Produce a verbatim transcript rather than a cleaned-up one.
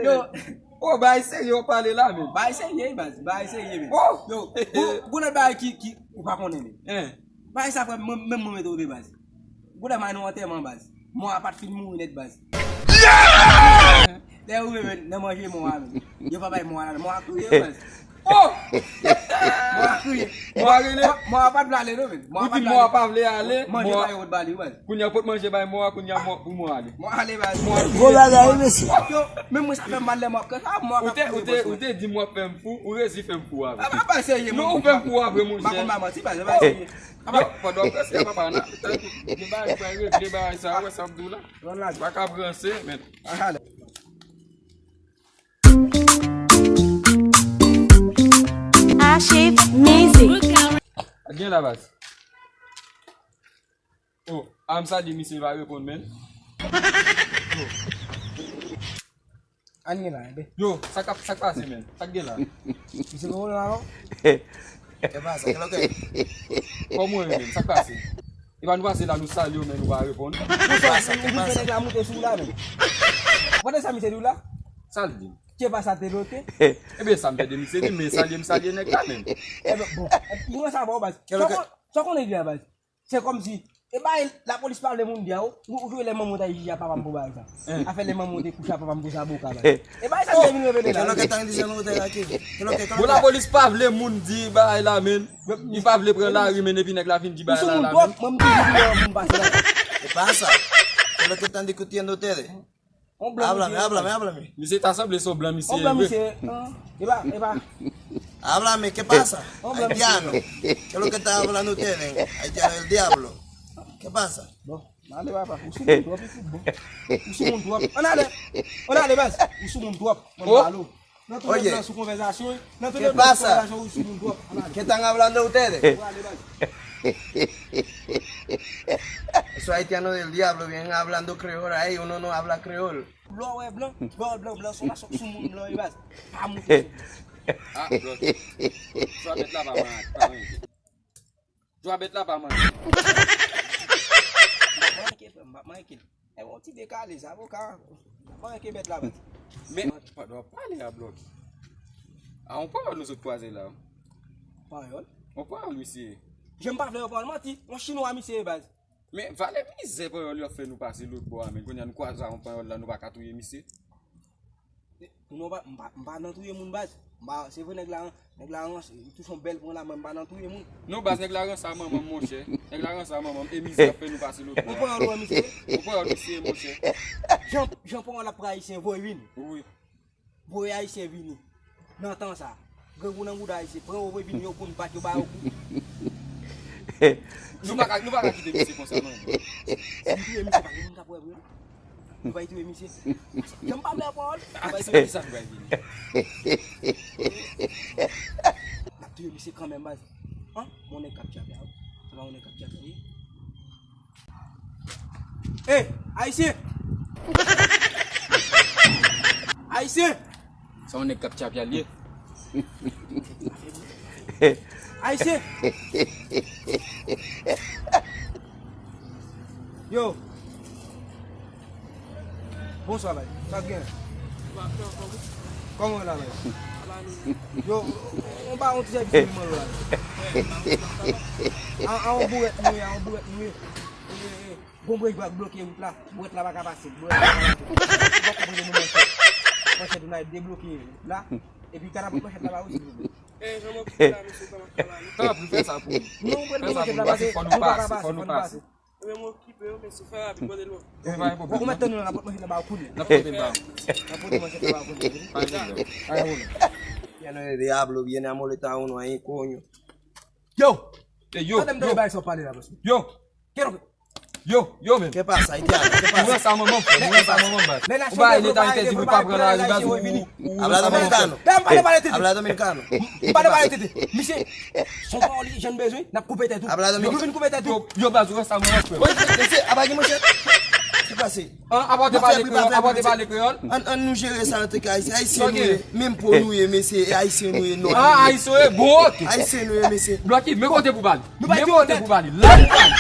Yo. Oh, bagay serye w pale la, men. Bagay serye, baz. Bagay serye, men. Oh! Yo, gwo, gwo lòt bagay ki, ki, ou pa konnen, men. Hein. Bagay sa, frè, mwen, menm mwen mete w de, baz. Gwo lè m al nan antèman, baz. Mò a pa t fin mouri nèt, baz. Lè yo rive, men, nan manje mò a, men. Yo pa bay mò a la, mò a kriye, baz. Oh! Mò a kriye. Mò a rele. Mò, mò a pa t vle ale, non, men. Mò a pa t vle ale. Ou di mò a pa vle ale, manje pa yo t ba li, wi, baz. Kounye a pot manje bay mò a, kounye a mò, pou mò ale. Mò ale, baz. Mò ale. Gwo bagay, wi, mesye. Yo, menm mwen sa fè m mal lè mò a kriye. Sa, mò a ka kriye, baz. Ou te, ou te, ou te di mò a fè m fou, ou resi fè m fou avè. A, pa, pa serye, non, ou fè m fou avè, monchè. M pa konn ba manti, baz, pa serye. Yo, pandan w prese a, papa, nan, tankou, gen bagay pou regle bagay sa, wè sa m di w la. Ou pa ka pranse, men. Achieve Music. Sa k gen la, baz? Oh, a m salye misye, li pa reponn, men. Oh. Ann gen la, enben. Yo, sa k ap, sa k pase, men? Sa k gen la? Misye gen pwoblèm avè w? Kè pa sa, kè lòkè? Kòman w ye, men? Sa k pase? E pa nou pase la, nou salye w, men nou pa reponn. Kè pa sa, kè pa sa. Ou vin fè nèg la moute sou w la, men. Ou tande sa misye di w la? Sa l di? Kè pa sa te lote? Ebyen, sa m tande misye di, men salye m salye nèg la, men. Enben, bon. Mwen sa ba w, baz. Kè lòkè? Sa w konnen di a, baz? Se kòmsi, e bay lapolis pa vle moun di a, ou, ou jwe lè manman w t al jije a papa m pou bagay sa. Afè lè manman w te kouche a papa m pou zaboka, bay. E bay sa m te vin repete la. Kè lòkè tan di se nou te lage. Kè lòkè, kè lòkè. Bon, lapolis pa vle moun di bagay la, men. Li pa vle pran lari, men, epi nèg la vin di bagay la, la, men. Ou sou moun twòp, mwen m toujou di lè moun pase la. E pa sa. Kè lòkè tan di kote notè. Háblame, háblame, háblame. Misye ta sanble se yon blan misye ye vre. Yon blan misye ye. E pa, e pa. Háblame, ¿qué pasa? Haitiano. ¿Qué es lo que está hablando ustedes? Haitiano del diablo. ¿Qué pasa? Bon, ale papa, ou sou moun twòp, ou sou bon. Ou sou moun twòp. Ann ale. Ann ale, baz. Ou sou moun twòp. Mwen pale w. Nan tout lè blan sou konvèsasyon, nan tout lè blan sou konvèsasyon, ou sou moun twòp. Ann ale. ¿Qué están hablando ustedes? Ou ale, baz. Esos haitianos del diablo vienen hablando creol ahí, uno no habla creol. Lè w wè blan, lè w wè blan, blan, se yon nasyon k sou moun blan, e baz. Pa moute sou. Ah, blan. Jwa bèt la pa manyen, pa manyen. Jwa bèt la pa manyen. M p ap manyen ke, frè m, m p ap manyen ke. E yon ti dekale, zaboka. M p ap manyen ke bèt la, baz. Men, pandan w ap pale a, blan. A yon pawòl nou sot kwaze la. Pawòl? Yon pawòl, misye. Jan m pa vle yon pawòl manti, yon chinwa misye ye, baz. Men valè mizè panyòl yo ap fè nou pase lòt bò a, men kounye a nou kwaze a yon panyòl la, nou pa ka touye misye. Non, pa, m pa, m pa nan touye moun, baz. M pa, se vre nèg la, nèg la ranse, li touche yon bèl pwen la, men m pa nan touye moun. Non, baz, nèg la ranse a manman m, monchè. Nèg la ranse a manman m, e mizè ap fè nou pase lòt bò a. Ou panyòl ou wè misye? Ou panyòl misye, monchè. Jan, jan panyòl ap pran ayisyen voye vini. Wi. Voye ayisyen vini. Nan tan sa, grangou nan bouda ayisyen, pran yo voye vini, yo konn bat, yo ba yo kou. Nou pa ka, nou pa ka kite misye konsa, non. Si nou touye misye, pa gen moun k ap wè vre, non. Nou pa touye misye. Jan m pa vle pawòl. Aktyè sa nou bay vini. N ap touye misye kanmenm, baz. An, mon nèg k ap tchape a, wi. Se pa mon nèg k ap tchape, wi. Ey, ayisyen! Ayisyen! Se yon nèg k ap tchape a l ye. Ayisyen! Yo! Bonswa, bay. Sa k gen? Kòman w la, bay? Yo, on ba on ti sèvis pou mwen la. A, a on bourèt nou ye, a on bourèt nou ye. Gon brèk va bloke wout la. Bwèt la pa ka pase. Bwèt la pa ka pase. Ou pa konprann nou manchèt. Manchèt ou nan debloke la. Epi katapòt manchèt la ba ou, silvouplè. Eh, jan m okipe la, mesye, kòman travay? Tanpri, fè sa pou nou. Non, ou pran manchèt la, pase, fò nou pase, fò nou pase. Ebyen, m okipe yo, mesye, fè rapid, pote l. Ou mèt tann nou la, n ap pote manchèt la ba ou kounye a. N ap pote l ba ou. N ap pote manchèt la ba ou kounye a. Pa gen pwoblèm. Pa gen pwoblèm. Haitiano del diablo, viene a molestar a uno ahí, coño. Yo! Ey, yo, yo. Tande m tande bagay sa w pale la, mesye. Yo! Yo, yo, men. ¿Qué pasa, haitiano? ¿Qué pasa? Ou ranse a manman m, frè. Ou ranse a manman m, baz. Ou bay leta entèdi pou l pa pran lari, baz, ou, ou, ou ranse a manman m, frè. Habla dominicano. Habla dominicano. M pa nan pale tete. Misye, son pawòl li, jan n bezwen, n ap koupe tèt ou. Habla dominicano. Nou vin koupe tèt ou. Yo, yo, baz, ou ranse a manman m, frè. Wi, mesye, apa gen manchèt? Ki pase? An, apa w te pale kreyòl, apa w te pale kreyòl? Ann, ann nou jere sa antanke Ayisyen. Ayisyen nou ye. Menm po nou ye, mesye, e Ayisyen nou ye, non. Ah, Ayisyen w ye? Bon, ok. Ayisyen nou ye, mesye. Bloki, men kote pou bal. Men kote pou bal. La pou bal.